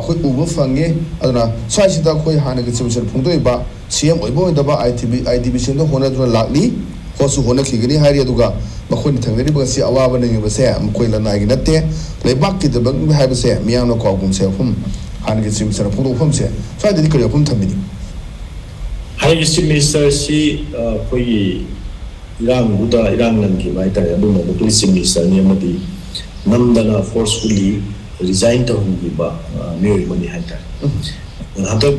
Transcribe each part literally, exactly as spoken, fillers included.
ꯑꯩꯈꯣꯏ ꯎꯕ ꯐꯪꯉꯤ꯫ ꯑꯗꯨꯅ ꯁ꯭ꯋꯥꯏꯁꯤꯗ ꯑꯩꯈꯣꯏ ꯍꯥꯟꯅꯒꯤ ꯆꯤꯐ ꯃꯤꯅꯤꯁꯇꯔ ꯐꯣꯡꯗꯣꯛꯏꯕ ꯁꯤ ꯑꯦꯝ ꯑꯣꯏꯕ ꯑꯣꯏꯗꯕ I D B, I D ꯕꯤꯁꯤꯡꯗ ꯍꯣꯠꯅꯗꯨꯅ ꯂꯥꯛꯂꯤ, ꯍꯣꯠꯁꯨ ꯍꯣꯠꯅꯈꯤꯒꯅꯤ ꯍꯥꯏꯔꯤ꯫ ꯑꯗꯨꯒ ꯃꯈꯣꯏꯅ ꯊꯦꯡꯅꯔꯤꯕ ꯉꯁꯤ ꯑꯋꯥꯕ ꯅꯪꯉꯤꯕꯁꯦ ꯃꯈꯣꯏ ꯂꯅꯥꯏꯒꯤ ꯅꯠꯇꯦ, ꯂꯩꯕꯥꯛꯀꯤꯗꯃꯛ ꯍꯥꯏꯕꯁꯦ ꯃꯤꯌꯥꯝꯅ ꯀꯥꯎꯒꯨꯝꯁꯦ꯫ ꯋꯥꯐꯝ ꯍꯥꯟꯅꯒꯤ ꯆꯤꯐ ꯃꯤꯅꯤꯁꯇꯔꯅ ꯐꯣꯡꯗꯣꯛꯐꯝꯁꯦ ꯁ꯭ꯋꯥꯏꯗꯗꯤ ꯀꯔꯤ ꯋꯥꯐꯝ ꯊꯝꯕꯤꯅꯤ? ꯍꯥꯏꯔꯤꯕ ꯆꯤꯐ ꯃꯤꯅꯤꯁꯇꯔꯁꯤ ꯑꯩꯈꯣꯏꯒꯤ ꯏꯔꯥꯡꯗꯨꯗ ꯏꯔꯥꯡ ꯅꯪꯈꯤꯕ ꯍꯥꯏꯇꯥꯔꯦ꯫ ꯑꯗꯨꯝꯕ ꯃꯈꯣꯏ ꯆꯤꯐ ꯃꯤꯅꯤꯁꯇꯔꯅꯤ ꯑꯃꯗꯤ ꯅꯝꯗꯅ forcefully resign ꯇꯧꯍꯟꯈꯤꯕ ꯃꯤꯑꯣꯏ ꯑꯃꯅꯤ ꯍꯥꯏꯇꯥꯔꯦ꯫ ꯍꯟꯗꯛ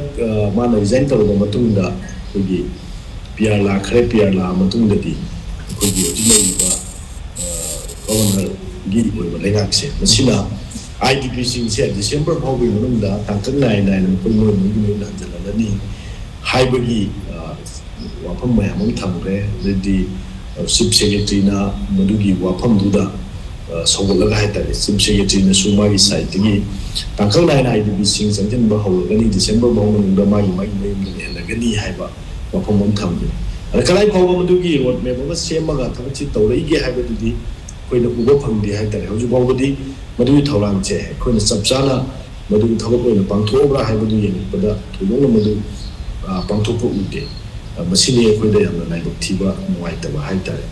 ꯃꯥꯅ ꯔꯤꯖꯥꯏꯟ ꯇꯧꯔꯕ ꯃꯇꯨꯡꯗ ꯑꯩꯈꯣꯏꯒꯤ ꯄꯤ ꯑꯥꯔ ꯂꯥꯛꯈ꯭ꯔꯦ꯫ ꯄꯤ ꯑꯥꯔ ꯂꯥꯛꯑ ꯃꯇꯨꯡꯗꯗꯤ ꯑꯩꯈꯣꯏꯒꯤ ꯍꯧꯖꯤꯛ ꯂꯩꯔꯤꯕ ꯒꯕꯔꯅꯔꯒꯤ ꯑꯣꯏꯕ ꯂꯩꯉꯥꯛꯁꯦ, ꯃꯁꯤꯅ ꯑꯥꯏ ꯗꯤ ꯄꯤꯁꯤꯡꯁꯦ ꯗꯤꯁꯦꯝꯕꯔ ꯐꯥꯎꯕꯒꯤ ꯃꯅꯨꯡꯗ ꯇꯥꯡꯀꯛ ꯅꯥꯏ ꯅꯥꯏꯅ ꯃꯈꯣꯏ ꯃꯣꯏ ꯃꯣꯏꯒꯤ ꯃꯌꯨꯝꯗ ꯍꯟꯖꯤꯜꯍꯜꯂꯅꯤ ꯍꯥꯏꯕꯒꯤ ꯋꯥꯐꯝ ꯃꯌꯥꯝ ꯑꯃ ꯊꯝꯈ꯭ꯔꯦ꯫ ꯑꯗꯩꯗꯤ ꯆꯤꯐ ꯁꯦꯀ꯭ꯔꯦꯇꯔꯤꯅ ꯃꯗꯨꯒꯤ ꯋꯥꯐꯝꯗꯨꯗ ꯁꯧꯒꯠꯂꯒ ꯍꯥꯏꯇꯥꯔꯦ, ꯆꯤꯐ ꯁꯦꯀ꯭ꯔꯦꯇꯔꯤꯅꯁꯨ ꯃꯥꯒꯤ ꯁꯥꯏꯠꯇꯒꯤ ꯇꯥꯡꯀꯛ ꯅꯥꯏꯅ ꯑꯥꯏ ꯗꯤ ꯄꯤꯁꯤꯡ ꯆꯪꯁꯤꯟꯕ ꯍꯧꯔꯒꯅꯤ, ꯗꯤꯁꯦꯝꯕꯔ ꯐꯥꯎ ꯃꯅꯨꯡꯗ ꯃꯥꯒꯤ ꯃꯥꯒꯤ ꯃꯌꯨꯝꯗ ꯂꯩꯍꯜꯂꯒꯅꯤ ꯍꯥꯏꯕ ꯋꯥꯐꯝ ꯑꯃ ꯊꯝꯈ꯭ꯔꯦ꯫ ꯑꯗ ꯀꯗꯥꯏ ꯐꯥꯎꯕ ꯃꯗꯨꯒꯤ ꯔꯣꯗ ꯃꯦꯞ ꯑꯃ ꯁꯦꯝꯃꯒ ꯊꯕꯛꯁꯤ ꯇꯧꯔꯛꯏꯒꯦ ꯍꯥꯏꯕꯗꯨꯗꯤ ꯑꯩꯈꯣꯏꯅ ꯎꯕ ꯐꯪꯗꯦ ꯍꯥꯏꯇꯥꯔꯦ꯫ ꯍꯧꯖꯤꯛ ꯐꯥꯎꯕꯗꯤ ꯃꯗꯨꯒꯤ ꯊꯧꯔꯥꯡꯁꯦ ꯑꯩꯈꯣꯏꯅ ꯆꯞ ꯆꯥꯅ ꯃꯗꯨꯒꯤ ꯊꯕꯛ ꯑꯣꯏꯅ ꯄꯥꯡꯊꯣꯛꯑꯕ꯭ꯔꯥ ꯍꯥꯏꯕꯗꯨ ꯌꯦꯡꯉꯛꯄꯗ ꯊꯣꯏꯗꯣꯛꯅ ꯃꯗꯨ ꯄꯥꯡꯊꯣꯛꯄ ꯎꯗꯦ꯫ ꯃꯁꯤꯅꯤ ꯑꯩꯈꯣꯏꯗ ꯌꯥꯝꯅ ꯂꯥꯏꯕꯛ ꯊꯤꯕ, ꯅꯨꯡꯉꯥꯏꯇꯕ ꯍꯥꯏꯇꯥꯔꯦ꯫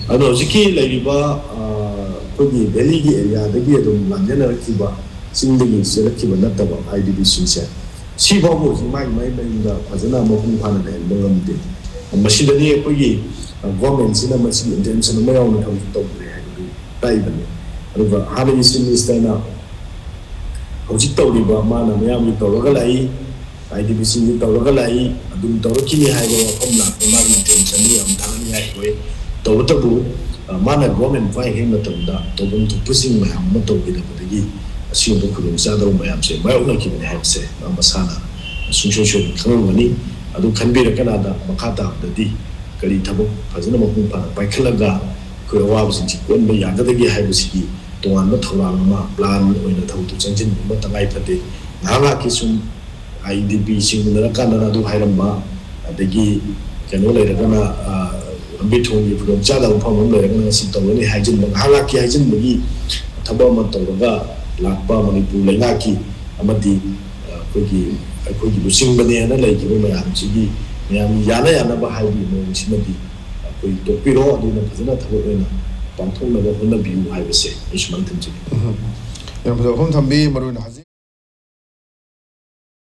ꯑꯗꯣ ꯍꯧꯖꯤꯛꯀꯤ ꯂꯩꯔꯤꯕ ꯑꯩꯈꯣꯏꯒꯤ ꯚꯦꯂꯤꯒꯤ ꯑꯦꯔꯤꯌꯥꯗꯒꯤ ꯑꯗꯨꯝ ꯂꯥꯟꯖꯦꯟꯅꯔꯛꯈꯤꯕ, ꯆꯤꯡꯗꯒꯤ ꯆꯦꯜꯂꯛꯈꯤꯕ ꯅꯠꯇꯕ ꯑꯥꯏ ꯗꯤ ꯄꯤꯁꯤꯡꯁꯦ ꯁꯤ ꯐꯥꯎꯕ ꯍꯧꯖꯤꯛ ꯃꯥꯒꯤ ꯃꯥꯒꯤ ꯃꯌꯨꯝꯗ ꯐꯖꯅ ꯃꯄꯨꯡ ꯐꯥꯅ ꯂꯩꯍꯟꯕ ꯉꯝꯗꯦ꯫ ꯃꯁꯤꯗꯅꯤ ꯑꯩꯈꯣꯏꯒꯤ ꯒꯣꯔꯃꯦꯟꯁꯤꯅ ꯃꯁꯤꯒꯤ ꯏꯟꯇꯦꯟꯁꯟ ꯑꯃ ꯌꯥꯎꯅ ꯊꯕꯛ ꯇꯧꯗ꯭ꯔꯦ ꯍꯥꯏꯕꯗꯨ ꯇꯥꯛꯏꯕꯅꯤ꯫ ꯑꯗꯨꯒ ꯍꯥꯟꯅꯒꯤ ꯆꯤꯐ ꯃꯤꯅꯤꯁꯇꯔꯅ ꯍꯧꯖꯤꯛ ꯇꯧꯔꯤꯕ ꯃꯥꯅ ꯃꯌꯥꯝꯒꯤ ꯇꯧꯔꯒ ꯂꯥꯛꯏ, ꯑꯥꯏ ꯗꯤ ꯄꯤꯁꯤꯡꯒꯤ ꯇꯧꯔꯒ ꯂꯥꯛꯏ, ꯑꯗꯨꯝ ꯇꯧꯔꯛꯈꯤꯅꯤ ꯍꯥꯏꯕ ꯋꯥꯐꯝ ꯂꯥꯛꯄ ꯃꯥꯒꯤ ꯏꯟꯇꯦꯟꯁꯟꯗꯨ ꯌꯥꯝ ꯊꯥꯒꯠꯅꯤꯡꯉꯥꯏ ꯑꯣꯏ꯫ ꯇꯧꯕꯇꯕꯨ ꯃꯥꯅ ꯒꯣꯔꯃꯦꯟ ꯄꯥꯏꯔꯤꯉꯩ ꯃꯇꯝꯗ ꯇꯧꯐꯝ ꯊꯣꯛꯄꯁꯤꯡ ꯃꯌꯥꯝ ꯑꯃ ꯇꯧꯈꯤꯗꯕꯗꯒꯤ ꯑꯁꯤꯒꯨꯝꯕ ꯈꯨꯗꯣꯡꯆꯥꯗꯕ ꯃꯌꯥꯝꯁꯦ ꯃꯥꯌꯣꯛꯅꯈꯤꯕꯅꯤ ꯍꯥꯏꯕꯁꯦ ꯃꯥ ꯃꯁꯥꯅ ꯁꯨꯡꯁꯣꯏ ꯁꯣꯏꯗꯅ ꯈꯪꯂꯝꯒꯅꯤ꯫ ꯑꯗꯨ ꯈꯟꯕꯤꯔꯀꯥꯟꯗ ꯃꯈꯥ ꯇꯥꯕꯗꯗꯤ ꯀꯔꯤ ꯊꯕꯛ ꯐꯖꯅ ꯃꯄꯨꯡ ꯐꯥꯅ ꯄꯥꯏꯈꯠꯂꯒ ꯑꯩꯈꯣꯏ ꯑꯋꯥꯕꯁꯤꯡꯁꯤ ꯀꯣꯟꯕ ꯌꯥꯒꯗꯒꯦ ꯍꯥꯏꯕꯁꯤꯒꯤ ꯇꯣꯉꯥꯟꯕ ꯊꯧꯔꯥꯡ ꯑꯃ, ꯄ꯭ꯂꯥꯟ ꯑꯣꯏꯅ ꯊꯕꯛꯇꯨ ꯆꯪꯁꯤꯟꯕ ꯑꯃ ꯇꯉꯥꯏ ꯐꯗꯦ꯫ ꯉꯥꯏꯍꯥꯛ ꯉꯥꯏꯍꯥꯛꯀꯤ ꯁꯨꯝ ꯑꯥꯏ ꯗꯤ ꯄꯤꯁꯤꯡ ꯎꯅꯔꯀꯥꯟꯗꯅ ꯑꯗꯨ ꯍꯥꯏꯔꯝꯕ, ꯑꯗꯒꯤ ꯀꯩꯅꯣ ꯂꯩꯔꯒꯅ ꯂꯝꯕꯤ ꯊꯣꯡꯒꯤ ꯈꯨꯗꯣꯡꯆꯥꯗꯕ ꯃꯐꯝ ꯑꯃ ꯂꯩꯔꯒꯅ ꯉꯁꯤ ꯇꯧꯔꯅꯤ ꯍꯥꯏꯖꯤꯟꯕ, ꯉꯥꯏꯍꯥꯛ ꯉꯥꯏꯍꯥꯛꯀꯤ ꯍꯥꯏꯖꯤꯟꯕꯒꯤ ꯊꯕꯛ ꯑꯃ ꯇꯧꯔꯒ ꯂꯥꯛꯄ ꯃꯅꯤꯄꯨꯔ ꯂꯩꯉꯥꯛꯀꯤ ꯑꯃꯗꯤ ꯑꯩꯈꯣꯏꯒꯤ ꯑꯩꯈꯣꯏꯒꯤ ꯂꯨꯆꯤꯡꯕꯅꯦꯅ ꯂꯩꯈꯤꯕ ꯃꯌꯥꯝꯁꯤꯒꯤ ꯃꯌꯥꯝ ꯌꯥꯅ ꯌꯥꯅꯕ ꯍꯥꯏꯕꯒꯤ ꯃꯑꯣꯡꯁꯤꯃꯗꯤ ꯑꯩꯈꯣꯏ ꯇꯣꯛꯄꯤꯔꯣ, ꯑꯗꯨꯅ ꯐꯖꯅ ꯊꯕꯛ ꯑꯣꯏꯅ ꯄꯥꯡꯊꯣꯛꯅꯕ ꯍꯣꯠꯅꯕꯤꯌꯨ ꯍꯥꯏꯕꯁꯦ ꯑꯩ ꯁꯨꯃꯥꯏꯅ ꯊꯝꯖꯒꯦ꯫ ꯌꯥꯝ ꯐꯖꯕ ꯋꯥꯐꯝ ꯊꯝꯕꯤ꯫ ꯃꯔꯨꯑꯣꯏꯅ ꯍꯧꯖꯤꯛ